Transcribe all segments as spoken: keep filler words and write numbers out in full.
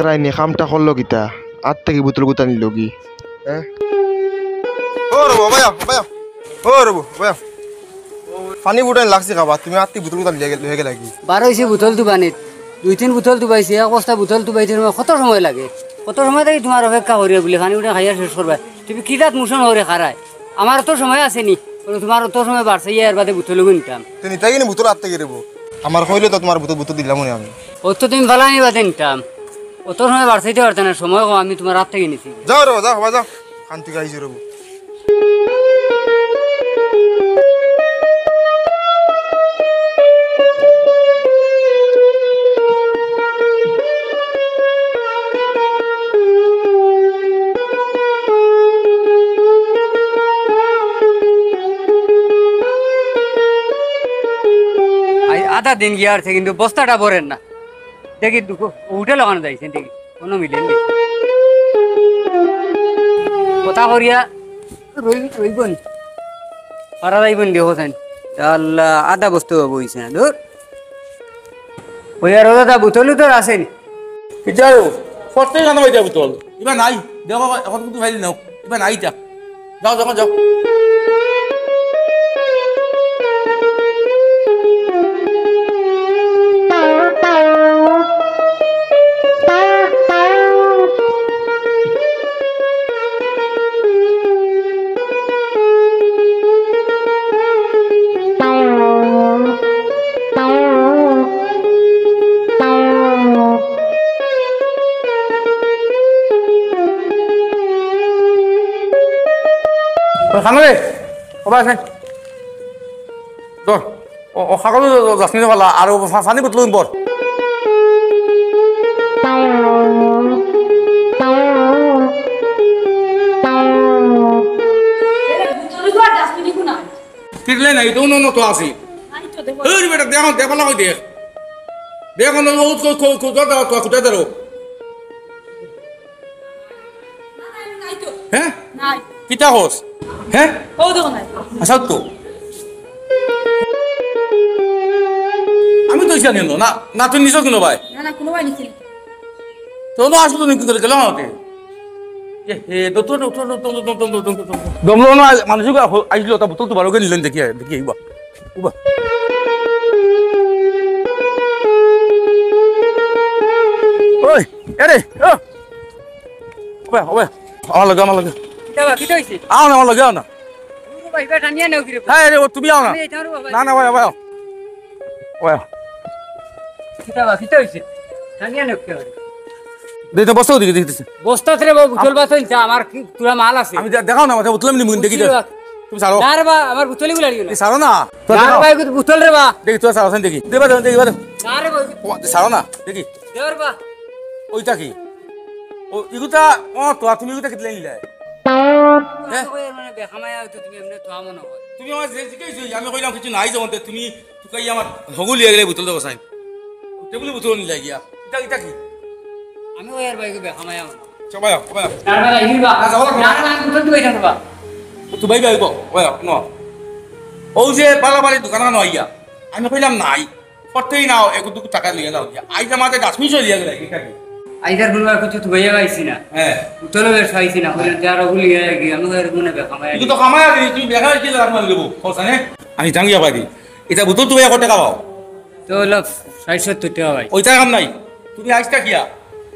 তাইন নি কামটা করলো কিতা? আত থাকি বোতল গুতা নিলো কি? হ্যাঁ? ও রবো, ভাইয়া, ভাইয়া। ও রবো, ভাইয়া। পানি বুটাইন লাগছে খাবা, তুমি আত থাকি বোতল গুতা লইয়া গেল, হয়ে গেলা কি? বার অইছি বোতল তুবানিত। দুই তিন বোতল তুবাইছি, এক বস্তা বোতল তুবাইতে তোমার কত সময় লাগে? কত সময় থাকি তোমার অপেক্ষা করি বুলে, পানি বুটাইন খাইয়া শেষ করবা। তুমি কি জাত মোশন করে খারায়? আমার অত সময় আছে নি, বলো, তোমার অত সময় বাড়ছে, ইয়া, এর বাদে বোতল নিতাম। তুমি তাই কিনে বোতল আত থাকি রেবো। আমার কইলে তো তোমার বোতল, বোতল দিলাম নি আমি। অত তুমি ফালানি বাদে নিতাম, অত সময় বাড়ছাইতে পারতে না, সময় কম, আমি তোমার আত থাকি নিছি। যাও রে, যাও, বাবা, যাও। শান্তি গাইছি রেবো। আই আধা দিন গিয়া আছে, কিন্তু বস্তাটা ভরের না। দেখি দুঃখ, উঠে লাগানো যাইছে, দেখি কোনো মিলে নেই। কথা করিয়া রই-, রইব নি? পারা যাইব নি দেখো চাইন। ইয়া আল্লাহ, আধা বস্তু হবো হইছে না, ধুর। ওই আর ওটা বোতল উতল আছে নি? কিতা ও? ফটকে কেন ওইটা বোতল? ইবা নাই। দেখো, এখন কিন্তু ফাইল নাও। ইবা নাই ইটা। যাও, যাও, যাও। ওই খানো রে, ও ভাই, খাই। ধর, ও, ও খাগল যাসনি ফালা, আর ও ফা-, ফানি বোতল বর। কিনলে নাই, তো অন্য তো আছে। নাই তো, দেখো। এই বেটা, দেখো, দেখো না, ওই দেখ। দেখো না, ও কো-, কো-, কো-, কোথায় দাঁড়াও, কোথায় দাঁড়াও? না, নাই, নাই তো। হ্যাঁ? নাই। কিতা কস? হ্যাঁ? ও দেখো নাই। আচ্ছা তো। আমি তো জানি না, না, না, তুই নিজেও কিনো ভাই। না, না, কোনো ভাই নিছি না। তো না আসলো না, কি করে গেলাম আমাকে? এ, এ, তো, তো, তো। দমলো না, মানুষ আইসলো, তা বোতল তো বারো করে নিলেন, দেখি, দেখি, এইবার। উবা। ওই, এরে, ও। ওবা, ওবা। আমার লগে, আমার লগে। কিতা বা, কিতা হইছে? আও না, আমার লগে, আও না। ও ভাই, বেটা নিয়ে নেও কি রে? হ্যাঁ, রে, ও তুমি আও না। আমি এই ধরো বাবা। না, না, ভাই, ভাই, আও। ওবা। কিতা বা, কিতা হইছে? টানিয়া নেও কি করে? দে, দে, বস্তা ওদিকে, দেখি, দেখি। বস্তাত রে বা, বোতল বাছইন চা, আমার কি পুরা মাল আছে। আমি দে-, দেখাও না, মাথা বোতল আমি নিমু, দেখি, বুঝছি দে। বা। তুমি ছাড়ো। না রে বা, আমার বোতলই গুলা নিও না। তুমি ছাড়ো না। তো না রে দেখাও। বা, এগু বোতল রে বা। দেখি, তো ছাড়ো, দেখি। দেবা, দেবা, দেবা। না রে বা। ও, ছাড়ো না, দেখি। দে রে বা। ওইটা কি? ও, ইগুতা, ও, তো তুমি ইগুতা কিতলে নিলে? হ্যাঁ? মানে, বেখামায়া হয়তো তুমি এমনি তো মনে হয়। তুমি আমার যে জিজ্ঞেস হই, আমি কইলাম কিছু নাই যখন, তে তুমি তুকাই আমার হগুলি আগে বোতল দেবো সাইন। টেবিলে বোতল নিলে গিয়া। ইটা, ইটা কি? আমি ওই আর ভাই বেখামায়া। সবাই আও, সবাই আও। তার বেলা ইবা। না, যাও, যাও। না, না, আমি বোতল দিবাই না বা। তো ভাই, ভাই, গো, ভাই, আও, নো। ও যে বালা বাড়ির দোকান আনো আইয়া। আমি কইলাম নাই। করতেই নাও, এক দুটো টাকা নিয়ে যাও গিয়া। আইজ আমাদের ডাস্টবিন চলে যাবে, ইটা কি? আইজ আর কোনো আর কিছু তুবাইয়া পাইছি না। হ্যাঁ। বোতলও বেশ পাইছি না, কইলাম, "যার ওগুলি গিয়া গিয়া, আমি ওর মনে বেখামায়া।" কিন্তু তো কামাই আছে, তুমি বেখামায়া কি লাভ মারি দেবো, খরচ নেই? আমি যাম গিয়া পারি। ইটা বোতল তুবাইয়া কত টাকা পাও? তো হলো ষাট সত্তর টাকা ভাই। ওইটা কাম নাই। তুমি আইজটা কিয়া?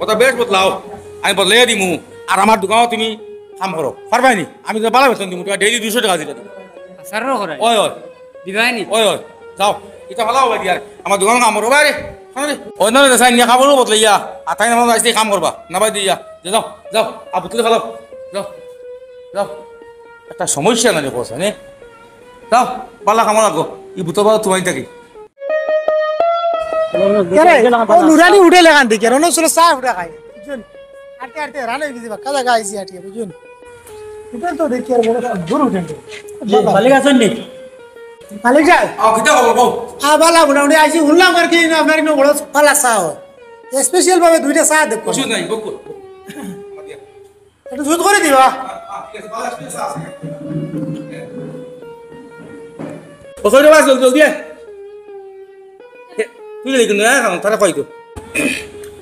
কথা বেশ বদলাও। আমি বদলাইয়া দিমু। আর আমার দোকানো তুমি কাম করো। পারবাই নি? আমি তো বালা বেতন দিমু। তোমার ডেইলি দুইশো টাকা দিতে দিমু। আচ্ছা, রো করে। ওই, ওই। দিবাই নি? ওই, ওই। যাও। ইটা ফালাও ভাই দিয়া। আমার দোকানো কাম করো। বাইরে। ওই না, না, সাইন নিয়া কাপড়ও বদলাইয়া। আর তাই না, আমার আইজকে কাম করবা। না ভাই দিয়া। যাও, যাও। আর বোতলে ফালাও। যাও। যাও। একটা সমস্যা না রে, কথা, নে? যাও, বালা কামো লাগো। ই বোতল বালা তুমাই থাকি। এরে, ও নুরানি উঠে লেখান দেখি, আর অন্য ছিল চা উঠে খায়। বুঝছেন? আটকে আটকে রান হয়ে গেছে, বাক্কা জায়গা আইছি আটকে, বুঝছেন? উঠে তো দেখি আর বড় দূর উঠে। জি, মালিক আছেন নি? মালিক সাহেব? আ, কিতা খবর কও? আ, বালা, মোটামুটি আইছি, শুনলাম আর কি, আপনার ইনো বড় বালা চা হয়। স্পেশাল ভাবে দুইটা চা দেখো। ওষুধ নাই, বকো। একটু জুত করে দিবা। ও, কই রে বাস, জলদি, জলদি আয়। এ, তুই গেলি কিন্তু, হ্যাঁ, তারা কই তো?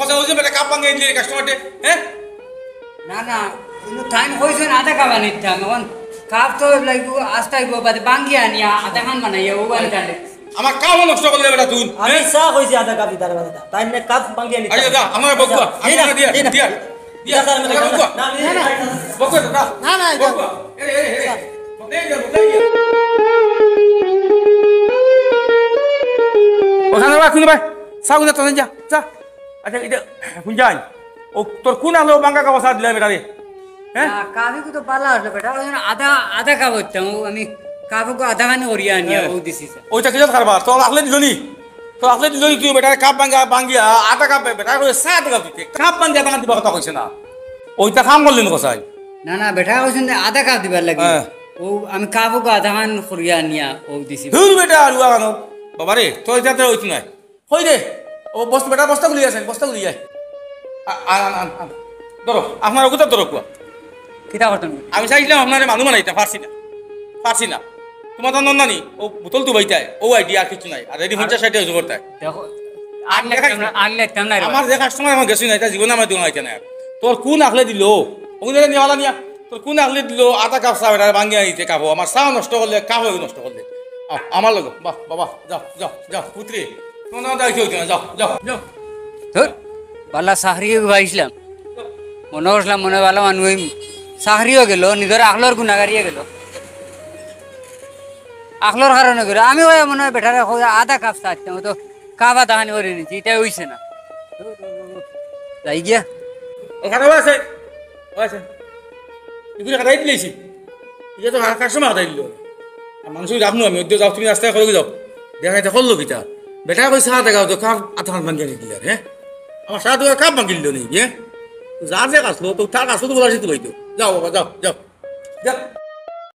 কথা বুঝে বেটা কাপ ভাঙিয়া দিলে কাস্টমাররে, হ্যাঁ? না, না, কিন্তু তাইন কইছইন আধা কাপ আনিতাম। এখন কাপ তো লাগবো, আস্তা অইবো, বাদে ভাঙ্গিয়া আনিয়া আধা খান বানাইয়া ও বানাইতাম। আমার কাপও নষ্ট করলে বেটা তুই, আমি হ্যাঁ? চা কইছি আধা কাপ দিতাম, তাইন না কাপ ভাঙ্গিয়া আনিতাম। আচ্ছা, যা, আমার বকুয়া, আমি এই না, না দিয়া, এই না। দিয়া, দিয়া, এই না, আমার বকুয়া। না, না, না। বকুয়া, যা। না, না, এটা বকুয়া। এই, এই, এই, এই। বকুয়া, এই, এই। ওখানে রাখ, শুনে ভাই। চা উঠে তো যা, যা। আচ্ছা, এটা, হুন যাই। ও, তোর কুন আলো ভাঙ্গা কাপ চা দিলাম এটা রে? হ্যাঁ? না, কাপ ইগু তো ভালা আছলো বেটা, ওই জন্য আধা, আধা কাপ অইতাম, ও আমি কাপ ইগু আধা খানি করিয়া আনিয়া, হ্যাঁ। ও দিছি চা। ওইটা কিতা কারবার? তোর আখলে দিল নি? তোর আখলে দিল নি তুই বেটারে কাপ ভাঙ্গা, ভাঙ্গিয়া, আধা কাপ বে-, বেটারে কইছে চা আধা কাপ দিতে। কাপ ভাঙ্গিয়া আধা কাপ দিবার কথা কইছে না। ওইটা কাম করলে নি কসাই? না, না, বেটায় কইছইন যে আধা কাপ দিবার লাগি। হ্যাঁ। ও আমি কাপ ইগু আধা খান করিয়া আনিয়া, ও দিছি। ধুর বেটা, আর উয়া কানো। বাবা রে, তোর যাতে ওইত নাই। কই রে? ও বস, বেটা, বস্তা খুলি আছে, বস্তা খুলি আয়। আ-, আ-, আ-, আ-, আ-, ধরো, আপনার ওগুতা ধরো কুয়া। কিতা করতাম? আমি চাইছিলাম আপনারে মানুষ বানাইতাম, পারছি না, পারছি না। তোমার তো নন্দানি, ও বোতল তো বাইতায়, ও আইডিয়া আর কিছু নাই। আর রেডি পঞ্চাশ ষাটে উজু করতায়। দেখো, আর লেখতাম না, আর লেখতাম না রে। আমার যে কাস্টমার আমার গেছে না, এটা জীবনে আমার দোকান আইতে না। তোর কুন আখলে দিল? ওগুলো নিয়ে নিয়া। তোর কুন আখলে দিল আধা কাপ চা বেটারে ভাঙ্গিয়া আনিতে কাপো? আমার চা নষ্ট করলে, কাপো নষ্ট করলে। আ, আমার লগে, বাহ, বাবা, যাও, যাও, যাও, পুত্রি। তোমার নাম দায়িত্ব হইতো না, যাও, যাও, যাও। ধুর, বালা চাকরি পাইছিলাম। মনো করছিলাম, মনে বালা মানুষ অইমু। চাকরিও গেল, নিজর আখলর গুণাগারিও গেল। আখলর কারণে গেল। আমি ওই মনে হয় বেটারে কই আধা কাপ চা দিতাম, ও তো কাপ আধা খানি করি নিছি, ইটা অইছে না। যাই গিয়া। ওখানে আছে, ও আছে। এগুলো কাটাই দিলেছি। এটা তো কার সময় কাটাই দিল? আর মানুষ রাখবো আমি, ওই যাও, তুমি রাস্তায় করে যাও। দেখা এটা করলো কিতা? বেটা কই চা দেখাও তো, কাপ আধা খান ভাঙ্গিয়া আনি দিলে, হ্যাঁ? আমার চা দোকান কাপ ভাঙ্গিল নি, হ্যাঁ? যার যে কাছলো, তো তার কাছলো তো বলা যেতে পাইতো। যাও বাবা, যাও, যাও। যাও।